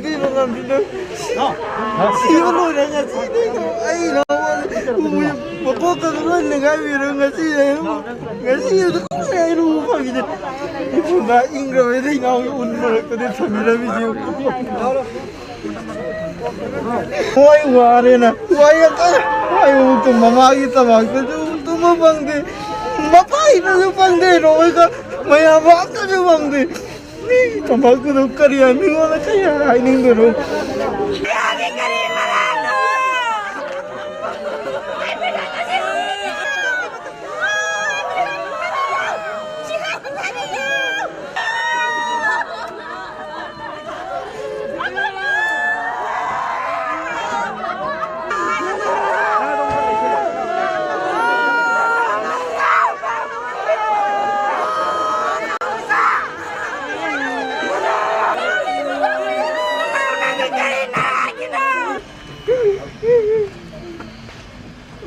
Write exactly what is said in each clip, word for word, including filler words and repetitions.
ꯄꯤꯕ ꯉꯝꯗꯦ ꯅꯪ꯫ ꯁꯤꯕ ꯂꯣꯏꯔꯦ ꯉꯁꯤꯗꯩꯗꯣ꯫ ꯑꯩ ꯂꯧꯕ ꯃꯀꯣꯛꯀ ꯂꯣꯏꯅ ꯉꯥꯏꯕꯤꯔꯣ꯫ ꯉꯁꯤ ꯉꯁꯤ ꯑꯩ ꯂꯧꯕ ꯐꯪꯉꯤꯁꯦ꯫ ꯏꯕꯨꯡꯗ ꯏꯪꯈ꯭ꯔꯕꯩꯗ ꯏꯅꯥꯎꯒꯤ ꯎꯟ ꯃꯔꯛꯇꯗꯤ ꯊꯝꯕꯤꯔꯝꯃꯤꯁꯦ꯫ ꯍꯣꯏ ꯋꯥꯔꯦꯅ ꯋꯥꯏ ꯑꯝꯇ ꯋꯥꯏ ꯇꯨꯝꯕ ꯃꯥꯒꯤ ꯇꯃꯥꯛꯇꯁꯨ ꯇꯨꯝꯕ ꯐꯪꯗꯦ꯫ ꯃꯄꯥꯒꯤꯗꯁꯨ ꯐꯪꯗꯦ꯫ ꯅꯣꯡꯃꯩꯒ ꯃꯌꯥꯝ ꯑꯝꯇꯁꯨ ꯐꯪꯗꯦ꯫ ꯃꯤ ꯊꯕꯛꯇꯨꯗ ꯀꯔꯤ ꯍꯥꯏ? ꯃꯤꯉꯣꯟꯗ ꯀꯔꯤ ꯍꯥꯏꯅꯤꯡꯗꯣꯏꯅꯣ?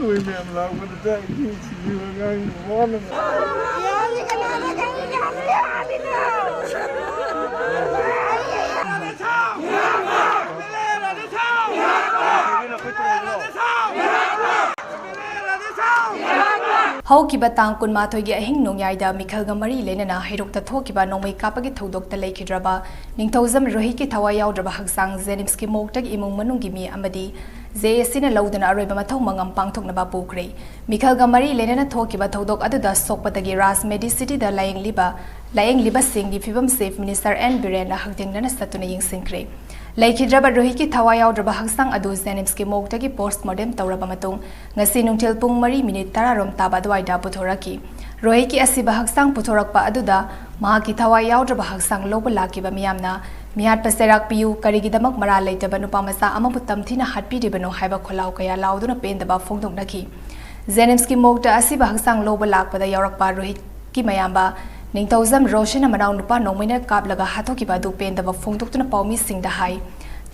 ꯅꯣꯏ ꯃꯌꯥꯝ ꯂꯥꯛꯄꯗ ꯆꯥꯛ ꯏꯁꯤꯡ ꯊꯤꯕꯤꯕ ꯑꯉꯥꯡ ꯋꯥꯅ ꯍꯧꯈꯤꯕ ꯇꯥꯡ ꯀꯨꯟꯃꯥꯊꯣꯏꯒꯤ ꯑꯍꯤꯡ ꯅꯣꯡꯌꯥꯏꯗ ꯃꯤꯈꯜꯒ ꯃꯔꯤ ꯂꯩꯅꯅ ꯍꯩꯔꯣꯛꯇ ꯊꯣꯛꯈꯤꯕ ꯅꯣꯡꯃꯩ ꯀꯥꯞꯄꯒꯤ ꯊꯧꯗꯣꯛꯇ ꯂꯩꯈꯤꯗ꯭ꯔꯕ ꯅꯤꯡꯊꯧꯖꯝ ꯔꯣꯍꯤꯠꯀꯤ ꯊꯋꯥꯏ ꯌꯥꯎꯗ꯭ꯔꯕ ꯍꯛꯆꯥꯡ ꯖꯦꯅꯤꯝꯁꯀꯤ ꯃꯣꯔꯒꯇꯒꯤ ꯏꯃꯨꯡ ꯃꯅꯨꯡꯒꯤ ꯃꯤ ꯑꯃꯗꯤ ꯖꯦ ꯑꯦ ꯁꯤꯅ ꯂꯧꯗꯨꯅ ꯑꯔꯣꯏꯕ ꯃꯊꯧ ꯃꯉꯝ ꯄꯥꯡꯊꯣꯛꯅꯕ ꯄꯨꯈ꯭ꯔꯦ꯫ ꯃꯤꯈꯜꯒ ꯃꯔꯤ ꯂꯩꯅꯅ ꯊꯣꯛꯈꯤꯕ ꯊꯧꯗꯣꯛ ꯑꯗꯨꯗ ꯁꯣꯛꯄꯗꯒꯤ ꯔꯥꯖ ꯃꯦꯗꯤꯁꯤꯇꯤꯗ ꯂꯥꯌꯦꯡꯂꯤꯕ ꯂꯥꯌꯦꯡꯂꯤꯕꯁꯤꯡꯒꯤ ꯐꯤꯕꯝ ꯆꯤꯐ ꯃꯤꯅꯤꯁꯇꯔ ꯑꯦꯟ ꯕꯤꯔꯦꯟꯅ ꯍꯛꯊꯦꯡꯅꯅ ꯆꯠꯇꯨꯅ ꯌꯦꯡꯁꯤꯟꯈ꯭ꯔꯦ꯫ ꯂꯩꯈꯤꯗ꯭ꯔꯕ ꯔꯣꯍꯤꯠꯀꯤ ꯊꯋꯥꯏ ꯌꯥꯎꯗ꯭ꯔꯕ ꯍꯛꯆꯥꯡ ꯑꯗꯨ ꯖꯦꯅꯤꯝꯁꯀꯤ ꯃꯣꯔꯒꯇꯒꯤ ꯄꯣꯁꯠꯃꯣꯔꯇꯦꯝ ꯇꯧꯔꯕ ꯃꯇꯨꯡ ꯉꯁꯤ ꯅꯨꯡꯊꯤꯜ ꯄꯨꯡ ꯃꯔꯤ ꯃꯤꯅꯤꯠ ꯇꯔꯥ ꯔꯣꯝ ꯇꯥꯕ ꯑꯗꯨꯋꯥꯏꯗ ꯄꯨꯊꯣꯔꯛꯈꯤ꯫ ꯔꯣꯍꯤꯠꯀꯤ ꯑꯁꯤꯕ ꯍꯛꯆꯥꯡ ꯄꯨꯊꯣꯔꯛꯄ ꯑꯗꯨꯗ ꯃꯍꯥꯛꯀꯤ ꯊꯋꯥꯏ ꯌꯥꯎꯗ꯭ꯔꯕ ꯍꯛꯆꯥꯡ ꯂꯧꯕ ꯂꯥꯛꯈꯤꯕ ꯃꯤꯌꯥꯝꯅ ꯃꯤꯍꯥꯠꯄ ꯆꯩꯔꯥꯛ ꯄꯤꯌꯨ, ꯀꯔꯤꯒꯤꯗꯃꯛ ꯃꯔꯥꯜ ꯂꯩꯇꯕ ꯅꯨꯄꯥ ꯃꯆꯥ ꯑꯃꯕꯨ ꯇꯝꯊꯤꯅ ꯍꯥꯠꯄꯤꯔꯤꯕꯅꯣ ꯍꯥꯏꯕ ꯈꯣꯜꯂꯥꯎ ꯀꯌꯥ ꯂꯥꯎꯗꯨꯅ ꯄꯦꯟꯗꯕ ꯐꯣꯡꯗꯣꯛꯅꯈꯤ꯫ ꯖꯦꯅꯤꯝꯁꯀꯤ ꯃꯣꯔꯒꯇ ꯑꯁꯤꯕ ꯍꯛꯆꯥꯡ ꯂꯧꯕ ꯂꯥꯛꯄꯗ ꯌꯥꯎꯔꯛꯄ ꯔꯣꯍꯤꯠꯀꯤ ꯃꯌꯥꯝꯕ ꯅꯤꯡꯊꯧꯖꯝ ꯔꯣꯁꯟꯅ ꯃꯅꯥꯎꯅꯨꯄꯥ ꯅꯣꯡꯃꯩꯅ ꯀꯥꯞꯂꯒ ꯍꯥꯠꯇꯣꯛꯈꯤꯕ ꯑꯗꯨ ꯄꯦꯟꯗꯕ ꯐꯣꯡꯗꯣꯛꯇꯨꯅ ꯄꯥꯎꯃꯤꯁꯤꯡꯗ ꯍꯥꯏ꯫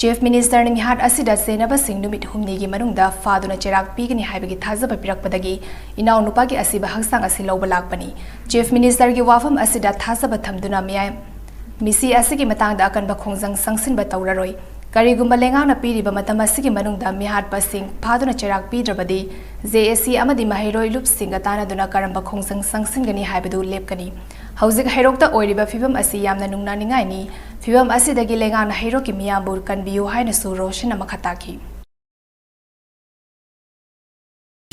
ꯆꯤꯐ ꯃꯤꯅꯤꯁꯇꯔꯅ ꯃꯤꯍꯥꯠ ꯑꯁꯤꯗ ꯆꯦꯟꯅꯕꯁꯤꯡ ꯅꯨꯃꯤꯠ ꯍꯨꯝꯅꯤꯒꯤ ꯃꯅꯨꯡꯗ ꯐꯥꯗꯨꯅ ꯆꯩꯔꯥꯛ ꯄꯤꯒꯅꯤ ꯍꯥꯏꯕꯒꯤ ꯊꯥꯖꯕ ꯄꯤꯔꯛꯄꯗꯒꯤ ꯏꯅꯥꯎꯅꯨꯄꯥꯒꯤ ꯑꯁꯤꯕ ꯍꯛꯆꯥꯡ ꯑꯁꯤ ꯂꯧꯕ ꯂꯥꯛꯄꯅꯤ꯫ ꯆꯤꯐ ꯃꯤꯅꯤꯁꯇꯔꯒꯤ ꯋꯥꯐꯝ ꯑꯁꯤꯗ ꯊꯥꯖꯕ ꯊꯝꯗꯨꯅ ꯃꯤꯌꯥꯝ ꯃꯤꯁꯤ ꯑꯁꯤꯒꯤ ꯃꯇꯥꯡꯗ ꯑꯀꯟꯕ ꯈꯣꯡꯖꯪ ꯆꯪꯁꯤꯟꯕ ꯇꯧꯔꯔꯣꯏ꯫ ꯀꯔꯤꯒꯨꯝꯕ ꯂꯩꯉꯥꯛꯅ ꯄꯤꯔꯤꯕ ꯃꯇꯝ ꯑꯁꯤꯒꯤ ꯃꯅꯨꯡꯗ ꯃꯤꯍꯥꯠꯄꯁꯤꯡ ꯐꯥꯗꯨꯅ ꯆꯩꯔꯥꯛ ꯄꯤꯗ꯭ꯔꯕꯗꯤ, ꯖꯦ ꯑꯦ ꯁꯤ ꯑꯃꯗꯤ ꯃꯍꯩꯔꯣꯏ ꯂꯨꯞꯁꯤꯡꯒ ꯇꯥꯟꯅꯗꯨꯅ ꯀꯔꯝꯕ ꯈꯣꯡꯖꯪ ꯆꯪꯁꯤꯟꯒꯅꯤ ꯍꯥꯏꯕꯗꯨ ꯂꯦꯞꯀꯅꯤ꯫ ꯍꯧꯖꯤꯛ ꯍꯩꯔꯣꯛꯇ ꯑꯣꯏꯔꯤꯕ ꯐꯤꯕꯝ ꯑꯁꯤ ꯌꯥꯝꯅ ꯅꯨꯡꯅꯥꯅꯤꯡꯉꯥꯏꯅꯤ꯫ ꯐꯤꯕꯝ ꯑꯁꯤꯗꯒꯤ ꯂꯩꯉꯥꯛꯅ ꯍꯩꯔꯣꯛꯀꯤ ꯃꯤꯌꯥꯝꯕꯨ ꯀꯟꯕꯤꯌꯨ ꯍꯥꯏꯅꯁꯨ ꯔꯣꯁꯟꯅ ꯃꯈꯥ ꯇꯥꯈꯤ꯫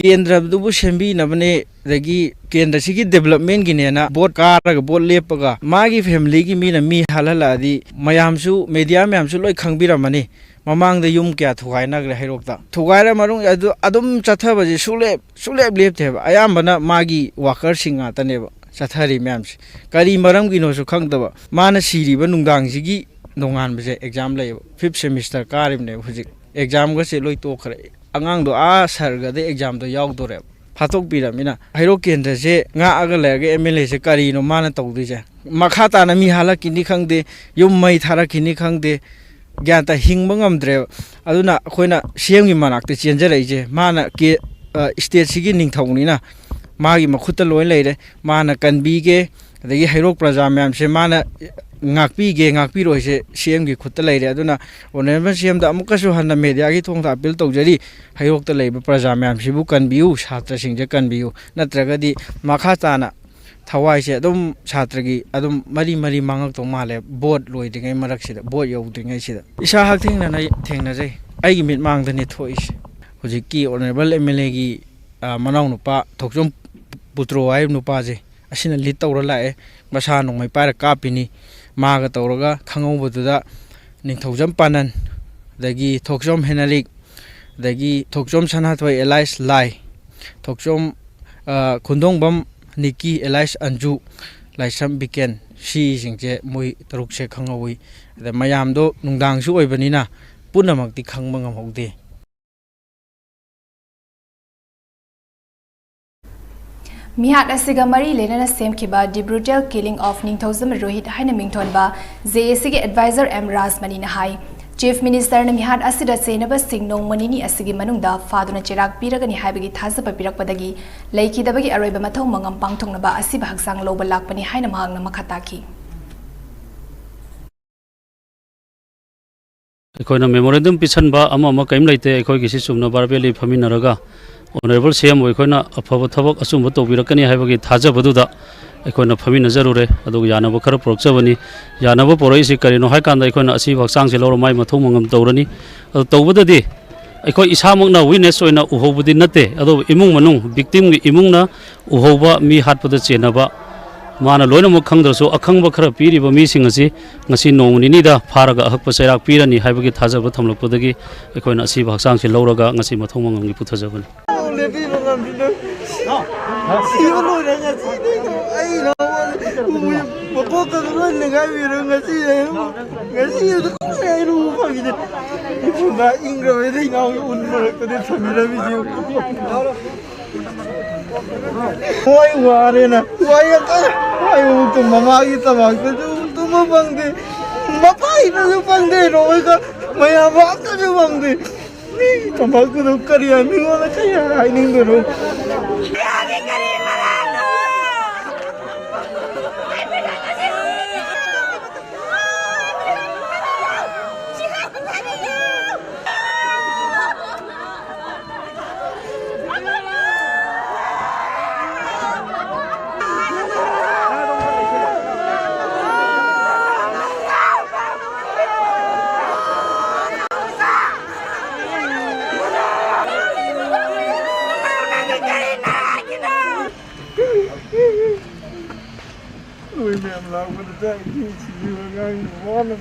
ꯀꯦꯟꯗ꯭ꯔꯗꯨꯕꯨ ꯁꯦꯝꯕꯤꯅꯕꯅꯦ, ꯑꯗꯒꯤ ꯀꯦꯟꯗ꯭ꯔꯁꯤꯒꯤ ꯗꯦꯕꯂꯞꯃꯦꯟꯒꯤꯅꯦꯅ ꯚꯣꯠ ꯀꯥꯔꯒ ꯚꯣꯠ ꯂꯦꯞꯄꯒ ꯃꯥꯒꯤ ꯐꯦꯃꯤꯂꯤꯒꯤ ꯃꯤꯅ ꯃꯤ ꯍꯥꯠꯍꯜꯂꯛꯑꯗꯤ ꯃꯌꯥꯝꯁꯨ, ꯃꯦꯗꯤꯌꯥ ꯃꯌꯥꯝꯁꯨ ꯂꯣꯏ ꯈꯪꯕꯤꯔꯝꯃꯅꯤ꯫ ꯃꯃꯥꯡꯗ ꯌꯨꯝ ꯀꯌꯥ ꯊꯨꯒꯥꯏꯅꯈ꯭ꯔꯦ ꯍꯩꯔꯣꯛꯇ꯫ ꯊꯨꯒꯥꯏꯔ ꯃꯇꯨꯡ ꯑꯗꯨ ꯑꯗꯨꯝ ꯆꯠꯊꯕꯁꯦ ꯁꯨꯛꯂꯦꯞ, ꯁꯨꯛꯂꯦꯞ ꯂꯦꯞꯇꯦꯕ꯫ ꯑꯌꯥꯝꯕꯅ ꯃꯥꯒꯤ ꯋꯥꯀꯔꯁꯤꯡ ꯉꯥꯛꯇꯅꯦꯕ ꯆꯠꯊꯔꯤ ꯃꯌꯥꯝꯁꯦ꯫ ꯀꯔꯤ ꯃꯔꯝꯒꯤꯅꯣꯁꯨ ꯈꯪꯗꯕ꯫ ꯃꯥꯅ ꯁꯤꯔꯤꯕ ꯅꯨꯡꯗꯥꯡꯁꯤꯒꯤ ꯅꯣꯡꯉꯥꯟꯕꯁꯦ ꯑꯦꯛꯖꯥꯝ ꯂꯩꯌꯦꯕ꯫ ꯐꯤꯐ ꯁꯦꯃꯤꯁꯇꯔ ꯀꯥꯔꯤꯕꯅꯦꯕ ꯍꯧꯖꯤꯛ꯫ ꯑꯦꯛꯖꯥꯝꯒꯁꯦ ꯂꯣꯏ ꯇꯣꯛꯈ꯭ꯔꯦ꯫ ꯑꯉꯥꯡꯗꯣ ꯑꯥ ꯁꯔꯒꯗ ꯑꯦꯛꯖꯥꯝꯗꯣ ꯌꯥꯎꯗꯣꯔꯦꯕ꯫ ꯐꯥꯠꯇꯣꯛꯄꯤꯔꯝꯅꯤꯅ ꯍꯩꯔꯣꯛ ꯀꯦꯟꯗ꯭ꯔꯁꯦ ꯉꯥꯛꯑꯒ ꯂꯩꯔꯒ ꯑꯦꯝ ꯑꯦꯜ ꯑꯦꯁꯦ ꯀꯔꯤꯅꯣ ꯃꯥꯅ ꯇꯧꯗꯣꯏꯁꯦ? ꯃꯈꯥ ꯇꯥꯅ ꯃꯤ ꯍꯥꯜꯂꯛꯈꯤꯅꯤ ꯈꯪꯗꯦ, ꯌꯨꯝ ꯃꯩ ꯊꯥꯔꯛꯈꯤꯅꯤ ꯈꯪꯗꯦ, ꯒ꯭ꯌꯥꯟ ꯇꯥ ꯍꯤꯡꯕ ꯉꯝꯗ꯭ꯔꯦꯕ꯫ ꯑꯗꯨꯅ ꯑꯩꯈꯣꯏꯅ ꯁꯤ ꯑꯦꯝꯒꯤ ꯃꯅꯥꯛꯇ ꯆꯦꯟꯖꯔꯛꯏꯁꯦ꯫ ꯃꯥꯅ ꯀꯦ-, ꯑ, ꯁ꯭ꯇꯦꯠꯁꯤꯒꯤ ꯅꯤꯡꯊꯧꯅꯤꯅ ꯃꯥꯒꯤ ꯃꯈꯨꯠꯇ ꯂꯣꯏ ꯂꯩꯔꯦ꯫ ꯃꯥꯅ ꯀꯟꯕꯤꯒꯦ, ꯑꯗꯒꯤ ꯍꯩꯔꯣꯛ ꯄ꯭ꯔꯖꯥ ꯃꯌꯥꯝꯁꯦ ꯃꯥꯅ ꯉꯥꯛꯄꯤꯒꯦ, ꯉꯥꯛꯄꯤꯔꯣꯏꯁꯦ ꯁꯤ ꯑꯦꯝꯒꯤ ꯈꯨꯠꯇ ꯂꯩꯔꯦ꯫ ꯑꯗꯨꯅ ꯑꯣꯅꯔꯦꯕꯜ ꯁꯤ ꯑꯦꯝꯗ ꯑꯃꯨꯛꯀꯁꯨ ꯍꯟꯅ ꯃꯦꯗꯤꯌꯥꯒꯤ ꯊꯣꯡꯗ ꯑꯄꯤꯜ ꯇꯧꯖꯔꯤ, ꯍꯩꯔꯣꯛꯇ ꯂꯩꯕ ꯄ꯭ꯔꯖꯥ ꯃꯌꯥꯝꯁꯤꯕꯨ ꯀꯟꯕꯤꯌꯨ, ꯁꯥꯇ꯭ꯔꯁꯤꯡꯁꯦ ꯀꯟꯕꯤꯌꯨ, ꯅꯠꯇ꯭ꯔꯒꯗꯤ ꯃꯈꯥ ꯇꯥꯅ ꯊꯋꯥꯏꯁꯦ ꯑꯗꯨꯝ ꯁꯥꯇ꯭ꯔꯒꯤ ꯑꯗꯨꯝ ꯃꯔꯤ ꯃꯔꯤ ꯃꯥꯡꯉꯛꯇꯧ ꯃꯥꯜꯂꯦ, ꯚꯣꯠ ꯂꯣꯏꯗ꯭ꯔꯤꯉꯩ ꯃꯔꯛꯁꯤꯗ, ꯚꯣꯠ ꯌꯧꯗ꯭ꯔꯤꯉꯩꯁꯤꯗ꯫ ꯏꯁꯥ ꯍꯛꯊꯦꯡꯅꯅ ꯊꯦꯡꯅꯖꯩ, ꯑꯩꯒꯤ ꯃꯤꯠꯃꯥꯡꯗꯅꯤ ꯊꯣꯛꯏꯁꯦ꯫ ꯍꯧꯖꯤꯛꯀꯤ ꯑꯣꯅꯔꯦꯕꯜ ꯑꯦꯝ ꯑꯦꯜ ꯑꯦꯒꯤ, ꯑ, ꯃꯅꯥꯎꯅꯨꯄꯥ ꯊꯣꯛꯆꯣꯝ ꯄꯨꯇ꯭ꯔꯣ ꯍꯥꯏꯔꯤꯕ ꯅꯨꯄꯥꯁꯦ, ꯑꯁꯤꯅ ꯂꯤꯠ ꯇꯧꯔ ꯂꯥꯛꯑꯦ꯫ ꯃꯁꯥ ꯅꯣꯡꯃꯩ ꯄꯥꯏꯔ ꯀꯥꯞꯄꯤꯅꯤ꯫ ꯃꯥꯒ ꯇꯧꯔꯒ ꯈꯪꯍꯧꯕꯗꯨꯗ ꯅꯤꯡꯊꯧꯖꯝ ꯄꯥꯅꯟ, ꯑꯗꯒꯤ ꯊꯣꯛꯆꯣꯝ ꯍꯦꯅꯔꯤꯛ, ꯑꯗꯒꯤ ꯊꯣꯛꯆꯣꯝ ꯁꯅꯥꯊꯣꯏ ꯑꯦꯂꯥꯏꯁ ꯂꯥꯏ, ꯊꯣꯛꯆꯣꯝ, ꯑ, ꯈꯨꯟꯗꯣꯡꯕꯝ ꯅꯤꯀꯤ ꯑꯦꯂꯥꯏꯁ ꯑꯟꯖꯨ, ꯂꯥꯏꯁ꯭ꯔꯝ ꯕꯤꯀꯦꯟ, ꯁꯤꯁꯤꯡꯁꯦ ꯃꯣꯏ ꯇꯔꯨꯛꯁꯦ ꯈꯪꯍꯧꯋꯤ꯫ ꯑꯗ ꯃꯌꯥꯝꯗꯣ ꯅꯨꯡꯗꯥꯡꯁꯨ ꯑꯣꯏꯕꯅꯤꯅ ꯄꯨꯝꯅꯃꯛꯇꯤ ꯈꯪꯕ ꯉꯝꯍꯧꯗꯦ꯫ ꯃꯤꯍꯥꯠ ꯑꯁꯤꯒ ꯃꯔꯤ ꯂꯩꯅꯅ ꯁꯦꯝꯈꯤꯕ The Brutal Killing of ꯅꯤꯡꯊꯧꯖꯝ ꯔꯣꯍꯤꯠ ꯍꯥꯏꯅ ꯃꯤꯡꯊꯣꯟꯕ ꯖꯦ ꯑꯦ ꯁꯤꯒꯤ ꯑꯦꯗꯚꯥꯏꯖꯔ ꯑꯦꯝ ꯔꯥꯖꯃꯅꯤꯅ ꯍꯥꯏ, ꯆꯤꯐ ꯃꯤꯅꯤꯁꯇꯔꯅ ꯃꯤꯍꯥꯠ ꯑꯁꯤꯗ ꯆꯦꯟꯅꯕꯁꯤꯡ ꯅꯣꯡꯃ ꯅꯤꯅꯤ ꯑꯁꯤꯒꯤ ꯃꯅꯨꯡꯗ ꯐꯥꯗꯨꯅ ꯆꯩꯔꯥꯛ ꯄꯤꯔꯒꯅꯤ ꯍꯥꯏꯕꯒꯤ ꯊꯥꯖꯕ ꯄꯤꯔꯛꯄꯗꯒꯤ ꯂꯩꯈꯤꯗꯕꯒꯤ ꯑꯔꯣꯏꯕ ꯃꯊꯧ ꯃꯉꯝ ꯄꯥꯡꯊꯣꯛꯅꯕ ꯑꯁꯤꯕ ꯍꯛꯆꯥꯡ ꯂꯧꯕ ꯂꯥꯛꯄꯅꯤ ꯍꯥꯏꯅ ꯃꯍꯥꯛꯅ ꯃꯈꯥ ꯇꯥꯈꯤ꯫ ꯑꯩꯈꯣꯏꯅ memorandum ꯄꯤꯁꯟꯕ ꯑꯃ ꯑꯃ ꯀꯔꯤꯝ ꯂꯩꯇꯦ꯫ ꯑꯩꯈꯣꯏꯒꯤꯁꯤ ꯆꯨꯝꯅ verbally ꯐꯝꯃꯤꯟꯅꯔꯒ honourable C M ꯑꯩꯈꯣꯏꯅ ꯑꯐꯕ ꯊꯕꯛ ꯑꯆꯨꯝꯕ ꯇꯧꯕꯤꯔꯛꯀꯅꯤ ꯍꯥꯏꯕꯒꯤ ꯊꯥꯖꯕꯗꯨꯗ ꯑꯩꯈꯣꯏꯅ ꯐꯝꯃꯤꯟꯅꯖꯔꯨꯔꯦ꯫ ꯑꯗꯨꯒ ꯌꯥꯅꯕ ꯈꯔ ꯄꯨꯔꯛꯆꯕꯅꯤ꯫ ꯌꯥꯅꯕ ꯄꯨꯔꯛꯏꯁꯤ ꯀꯔꯤꯅꯣ ꯍꯥꯏ ꯀꯥꯟꯗ, ꯑꯩꯈꯣꯏꯅ ꯑꯁꯤꯕ ꯍꯛꯆꯥꯡꯁꯤ ꯂꯧꯔ ꯃꯥꯏ ꯃꯊꯧ ꯃꯉꯝ ꯇꯧꯔꯅꯤ꯫ ꯑꯗꯨ ꯇꯧꯕꯗꯗꯤ ꯑꯩꯈꯣꯏ ꯏꯁꯥꯃꯛꯅ witness ꯑꯣꯏꯅ ꯎꯍꯧꯕꯗꯤ ꯅꯠꯇꯦ, ꯑꯗꯨꯕꯨ ꯏꯃꯨꯡ ꯃꯅꯨꯡ, victimꯒꯤ ꯏꯃꯨꯡꯅ ꯎꯍꯧꯕ, ꯃꯤ ꯍꯥꯠꯄꯗ ꯆꯦꯟꯅꯕ, ꯃꯥꯅ ꯂꯣꯏꯅꯃꯛ ꯈꯪꯗ꯭ꯔꯁꯨ ꯑꯈꯪꯕ ꯈꯔ ꯄꯤꯔꯤꯕ ꯃꯤꯁꯤꯡ ꯑꯁꯤ ꯉꯁꯤ ꯅꯣꯡꯃ ꯅꯤꯅꯤꯗ ꯐꯥꯔꯒ ꯑꯍꯛꯄ ꯆꯩꯔꯥꯛ ꯄꯤꯔꯅꯤ ꯍꯥꯏꯕꯒꯤ ꯊꯥꯖꯕ ꯊꯝꯂꯛꯄꯗꯒꯤ ꯑꯩꯈꯣꯏꯅ ꯑꯁꯤꯕ ꯍꯛꯆꯥꯡꯁꯤ ꯂꯧꯔꯒ ꯉꯁꯤ ꯃꯊꯧ ꯃꯉꯝꯒꯤ ꯄꯨꯊꯖꯕꯅꯤ꯫ ꯂꯦꯞꯄꯤꯕ ꯉꯝꯗꯦ꯫ ꯁꯤꯕ ꯂꯣꯏꯔꯦ ꯉꯁꯤꯗꯤ꯫ ꯑꯩ ꯅꯉꯣꯟꯗ ꯃꯀꯣꯛꯀ ꯂꯣꯏ ꯅꯤꯡꯒꯥꯏꯕꯤꯔꯣ ꯉꯁꯤ꯫ ꯉꯁꯤ ꯑꯗꯨ ꯑꯩ ꯂꯨꯕ ꯐꯪꯉꯤꯅꯦ꯫ ꯏꯕꯨꯡꯗ ꯏꯪꯈ꯭ꯔꯕ ꯏꯅꯥꯎꯒꯤ ꯎꯟ ꯃꯔꯛꯇꯗꯤ ꯊꯝꯕꯤꯔꯝꯃꯤꯁꯤ꯫ ꯍꯣꯏ, ꯋꯥꯔꯦꯅ꯫ ꯋꯥꯏ ꯑꯀ-, ꯋꯥꯏ ꯑꯃꯨꯛꯇ ꯃꯃꯥꯒꯤ ꯇꯃꯥꯛꯇꯁꯨ ꯇꯨꯝꯕ ꯐꯪꯗꯦ꯫ ꯃꯄꯥꯒꯤꯗꯁꯨ ꯐꯪꯗꯦ꯫ ꯂꯣꯏꯒ ꯃꯌꯥꯝ ꯑꯝꯇꯁꯨ ꯐꯪꯗꯦ꯫ ꯃꯤ ꯇꯃꯥꯛꯇꯨꯗ ꯀꯔꯤ ꯍꯥꯏ-, ꯃꯤꯉꯣꯟꯗ ꯀꯔꯤ ꯍꯥꯏꯅꯤꯡꯗꯣꯏꯅꯣ? ꯅꯣꯏ ꯃꯌꯥꯝ ꯂꯥꯛꯄꯗ ꯆꯥꯛ ꯏꯁꯤꯡ ꯊꯤꯕꯤꯕ ꯑꯉꯥꯡꯒꯤ ꯃꯃꯥꯅ